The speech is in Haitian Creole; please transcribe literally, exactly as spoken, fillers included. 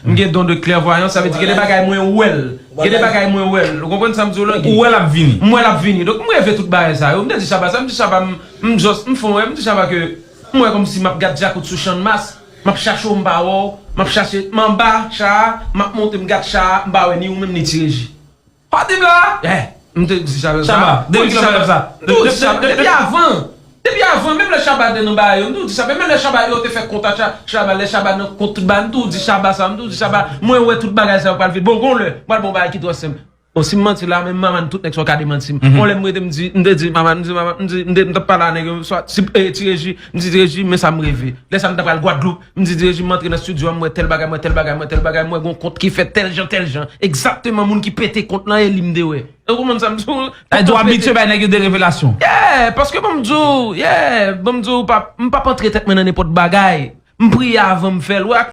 M gen don de klèvwayans, sa vle di gen de bagay mwen wè l. Gen de bagay mwen wè l. Ou konprann sa m di w la? Ou wè l ap vini. M wè l ap vini. Donk m reve tout bagay sa yo. M te di Shabba sa, m di Shabba, m, m just, m fè w wè, m di Shabba ke m wè kòmsi m ap gad djakout sou Channmas, m ap chache w, m pa wè w, m ap chache, m anba cha a, m ap monte, m gad cha a, m pa wè ni ou menm ni Ti Reji. Pa di m la! Eh, m te di Shabba sa. Shabba, depi kilè w fè sa? M te di Shabba, depi avan. Depi avan, menm lè Shabba te nan bagay yo, m te di Shabba, menm lè Shabba yo te fè kont a Sha-, Shabba, lè Shabba nan kont tout bagay, m te di Shabba sa, m te di Shabba, mwen wè tout bagay sa yo pral vin. Bon, gon lè, m pral bon bagay ki twò senp. Bon, si m manti la, menm Maman tout nèg sa yo ka demanti m. Gon lè m rete, m di, m te di Maman, m di Maman, m di, m te, m t ap pale a nèg yo, swa, si, eh, Ti Reji, m di Ti Reji, men sa m reve. Lè sa m t ap pral Gwadloup, m di Ti Reji, m antre nan estidyo a, m wè tèl bagay, m wè tèl bagay, m wè tèl bagay, m wè gon kont ki fèt tèl jan, tèl jan. Egzakteman, moun ki pete kont lan, e li m te wè. Ou konprann sa m di w? Sa vle di w abitye bay nèg yo de revelasyon. Yeah, paske bon m di w, yeah, bon m di w, pa, m p ap antre tèt mwen nan nenpòt bagay. M priye avan m fè l. Wè,